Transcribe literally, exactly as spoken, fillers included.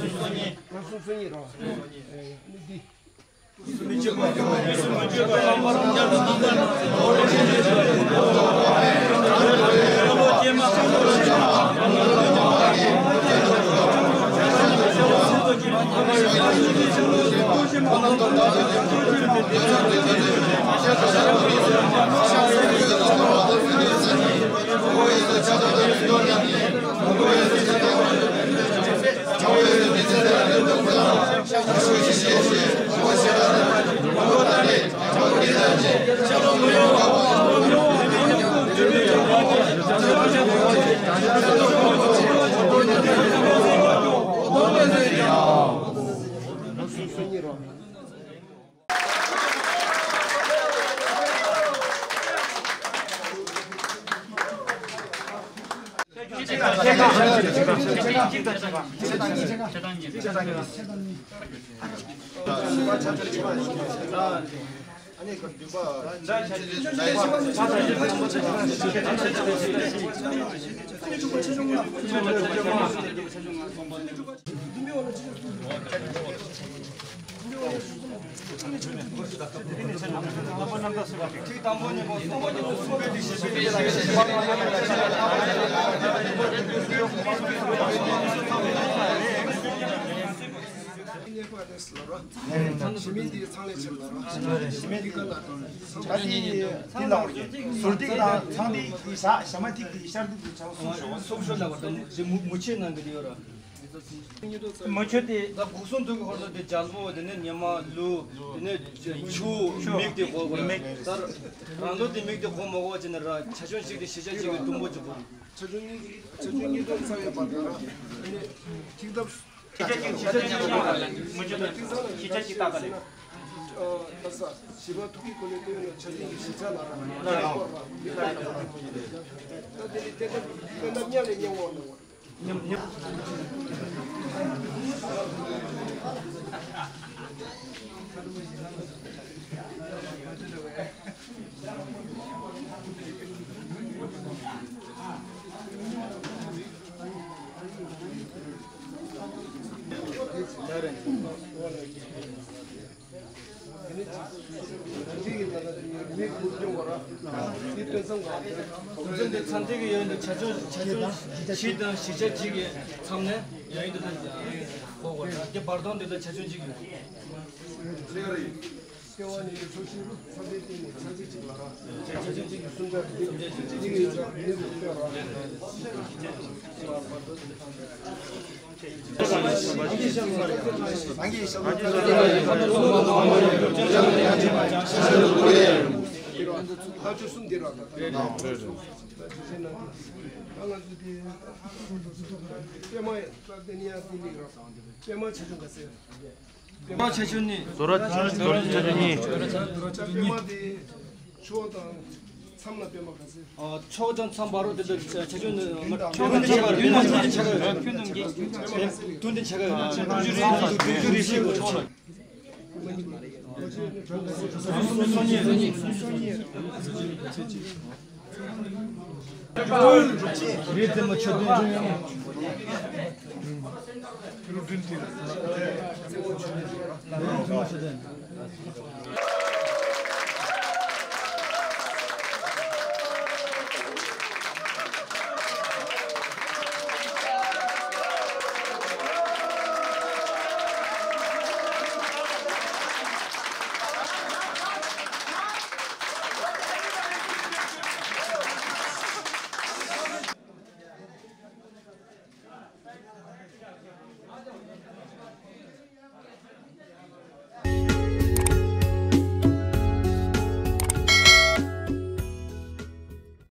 སུམ་ཅུ་སོ་གཉིས། ང་གསུམ་སོ་གཉིས་རོ། ཨེ་ནི་འདི། ཞི་མི་འདི་ཚང་ལས་ཆེ་བ་ལ་རོ། ཞི་མི་འདི་ག་ལ་དང་། ད་འདི་འདི་ལ་འོར་གྱི་ཟུར་ཐིག་དང་ཚང་ཐིག་གི་ས་ཞབས་མ་ཐིག་གི་ཤར་ཐིག་གི་ཆ་སུམ་ཤོག་སུམ་ཤོག་ལ་བར་དུ་མུ་མུ་ཆེ་ནང་གི་དེ་ཡོད་ར། མུ་ཆེ་དེ་ད་འགོག་སྲུང་དུག་གི་ཧོར་ལོ་དེ་རྒྱལ་པོ་དེ་ནས་ཉི་མ་ལུ་དེ་ནས་ཆུ་མིག་དེ་གོ་དགོས་ར། ད་རང་ལོ་དེ་མིག་དེ་གོ་མ་གོ་བ་བྱས་ན་ར་ཆ་ཆུང་ཞིག་དེ་ཞི་ཆ་ཞིག་གི་དུམ་བུ་གཅིག་གོ། ཆ་ཆུང་གཉིས་ཆ་ཆུང་གཉིས་དོན་ཚ་བའི་བར་དུ་ར། དེ་ནས་ཐིག་ཐབ། ཤེས་བྱ་གཅིག་ཤེས་བྱ་གཅིག་མུ་མཐུད་དུ་ཤེས་བྱ་གཅིག་ཏག་ཏག་ལས། ཨ་ས། བཞི་པ་ཐུགས་ཀྱི་ཀུན་ནས་བསྟོད་ཡོད་ན་ཆ་རྒྱུས་ཀྱི་ཤེས་བྱ་ལ་རག་ལས་སྐོར་ལ་མི་ལ་ཡང་ད་དེ་ནི་བསྟན་ཐབས་བསྟན་ཐབས་གཉའ་ལས་སྙན་ངོ་ནོ། ཉམས་ཉམས། ལྟེ་བ་ནས་ཚོགས་ཆེན་ལུ་ཚོགས་སྡེ་བརྟེན་ནས་ཚོགས་ཆེན་གཅིག་ལ་ར། ཚོགས་ཆེན་གཅིག་གི་གསུང་བཤད་འདི་གཅིག་གི་ཡིག་ཆ་འདི་ནས་བཀོད་ར། ལྷ་ཆོས་གསུམ་འདི་ར་ད། ལྷ་ཆོས་གསུམ་འདི་ར་ད། ད་ང་ཚོ་དེ་པདྨ་ལ་དེ་ནི་ཡང་དེ་ནི་ར། པདྨ་ཆེ་ཆུང་ག་ཟེར། པདྨ་ཆེ་ཆུང་ནི། ཟོ་ར་ཆེ་ཆུང་གཉིས། པདྨ་དེ་ཕྱོགས་དང་མཚམས་ལ་པདྨ་ག་ཟེར། ཨ། ཕྱོགས་དང་མཚམས་བར་དུ་དེ་ཆེ་ཆུང་ནི། ཕྱོགས་དང་མཚམས་བར་དུ་མདུན་ནམ་མཁའ་ཆགས། མདུན་ནམ་མཁའ། མདུན་དེ་ཆགས། དུས་རྒྱུན་རེ་ཞིག་དུས་རྒྱུན་རེ་ཞིག